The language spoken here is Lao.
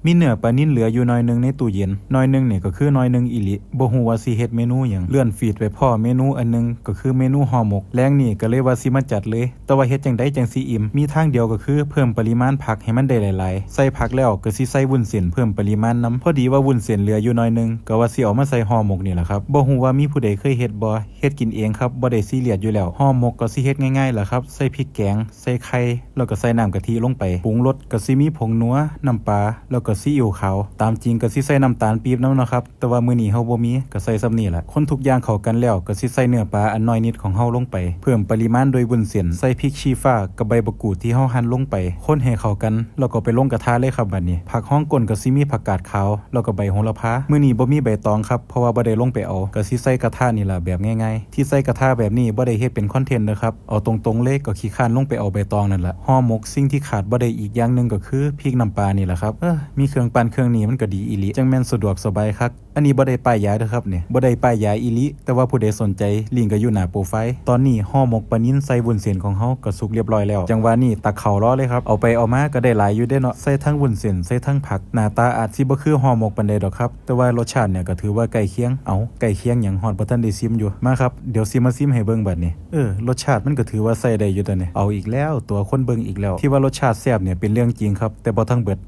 ມີເນື້ອປານິນເຫຼືອຢູ່ໜ້ອຍໜຶ່ງໃນຕູ້ເຢັນ, ໜ້ອຍໜຶ່ງນີ້ກໍຄືໜ້ອຍໜຶ່ງອີ່ຫຼີ. ບໍ່ຮູ້ວ່າຊິເຮັດເມນູຫຍັງ, ເລື່ອນຟີດໄປພໍ້ເມນູອັນໜຶ່ງ ກໍຄືເມນູຫໍ່ໝົກ. ແລງນີ້ກໍເລີຍວ່າຊິມາຈັດເລີຍ, ແຕ່ວ່າເຮັດຈັ່ງໃດຈັ່ງຊິອີ່ມ? ມີທາງດຽວກໍຄືເພີ່ມປະລິມານຜັກໃຫ້ມັນໄດ້ຫຼາຍໆ. ໃສ່ຜັກແລ້ວກໍຊິໃສ່ວຸ້ນເສັ້ນເພີ່ມປະລິມານນຳ. ພໍດີວ່າວຸ້ນເສັ້ນເຫຼືອຢູ່ໜ້ອຍໜຶ່ງ, ກໍວ່າຊິເອົາມາໃສ່ຫໍ່ໝົກນີ້ລະຄັບ. ບໍ່ຮູ້ວ່າມີຜູ້ໃດເຄີຍເຮັດບໍ່? ເຮັດກິນເອງຄັບ, ບໍ່ໄດ້ຊີຣຽສຢູ່ແລ້ວ. ຫໍ່ໝົກກໍຊິເຮັດງ່າຍໆລະຄັບ, ໃສ່ພິກແກງ, ໃສ່ໄຂ່ ແລ້ວກໍໃສ່ນ້ຳກະທິລົງໄປ. ປຸງລົດກໍຊິມີຜົງນົວ, ນ້ຳປາ ແລ້ວກໍຊີອິ້ວຂາວ. ຕາມຈິງກໍຊິໃສ່ນ້ຳຕານປີບນຳເນາະຄັບ, ແຕ່ວ່າມື້ນີ້ເຮົາບໍ່ມີ, ກໍໃສ່ສ່ຳນີ້ລະ. ຄົນທຸກຢ່າງເຂົ້າກັນແລ້ວ ກໍຊິໃສ່ເນື້ອປາອັນໜ້ອຍນິດຂອງເຮົາລົງໄປ, ເພີ່ມປະລິມານດ້ວຍວຸ້ນເສັ້ນ, ໃສ່ພິກຊີ້ຟ້າກັບໃບບັກກູດທີ່ເຮົາຫັ່ນລົງໄປ. ຄົນໃຫ້ເຂົ້າກັນ ແລ້ວກໍໄປລົງກະທະເລີຍຄັບບາດນີ້. ຜັກຮອງກົ້ນກໍຊິມີຜັກກາດຂາວ ແລ້ວກໍໃບໂຫລະພາ. ມື້ນີ້ບໍ່ມີໃບຕອງຄັບ, ເພາະວ່າບໍ່ໄດ້ລົງໄປເອົາ. ກໍຊິໃສ່ກະທະນີ້ລະ ແບບງ່າຍໆ. ທີ່ໃສ່ກະທະແບບນີ້ບໍ່ໄດ້ເຮັດເປັນຄອນເທັນເດີຄັບ, ເອົາຕົງໆເລີຍ, ກໍຂີ້ຄ້ານລົງໄປເອົາໃບຕອງນັ້ນລະ. ຫໍ່ໝົກສິ່ງທີ່ຂາດບໍ່ໄດ້ອີກຢ່າງໜຶ່ງກໍຄືພິກນ້ຳປານີ້ລະຄັບ. ເອີ ມີເຄື່ອງປັ່ນເຄື່ອງນີ້ມັນກໍດີອີ່ຫຼີ, ຈັ່ງແມ່ນສະດວກສະບາຍຄັກ. ອັນນີ້ບໍ່ໄດ້ປ້າຍຢາເດີຄັບນີ້, ບໍ່ໄດ້ປ້າຍຢາອີ່ຫຼີ, ແຕ່ວ່າຜູ້ໃດສົນໃຈ ລິ້ງກໍຢູ່ໜ້າໂປຣໄຟ. ຕອນນີ້ຫໍ່ໝົກປານິນໃສ່ວຸ້ນເສັ້ນຂອງເຮົາກໍສຸກລຽບຮ້ອຍແລ້ວ. ຈັງຫວະນີ້ຕັກເຂົ້າລໍເລີຍຄັບ. ເອົາໄປເອົາມາກໍໄດ້ຫຼາຍຢູ່ເດ້ເນາະ, ໃສ່ທັງວຸ້ນເສັ້ນ ໃສ່ທັງຜັກ. ໜ້າຕາອາດຊິບໍ່ຄືຫໍ່ໝົກປານໃດດອກຄັບ, ແຕ່ວ່າລົດຊາດນີ້ກໍຖືວ່າໃກ້ຄຽງ. ເອົ້າ ໃກ້ຄຽງຫຍັງ? ຮອດບໍ່ທັນໄດ້ຊິມຢູ່. ມາຄັບ, ດຽວຊິມາຊິມໃຫ້ເບິ່ງບາດນີ້. ເອີ ລົດຊາດມັນກໍຖືວ່າໃຊ້ໄດ້ຢູ່ຕົວນີ້. ເອົາອີກແລ້ວ, ຕົວະຄົນເບິ່ງອີກແລ້ວ. ທີ່ວ່າລົດຊາດແຊບນີ້ເປັນເລື່ອງຈິງຄັບ, ແຕ່ບໍ່ທັງເບິດ.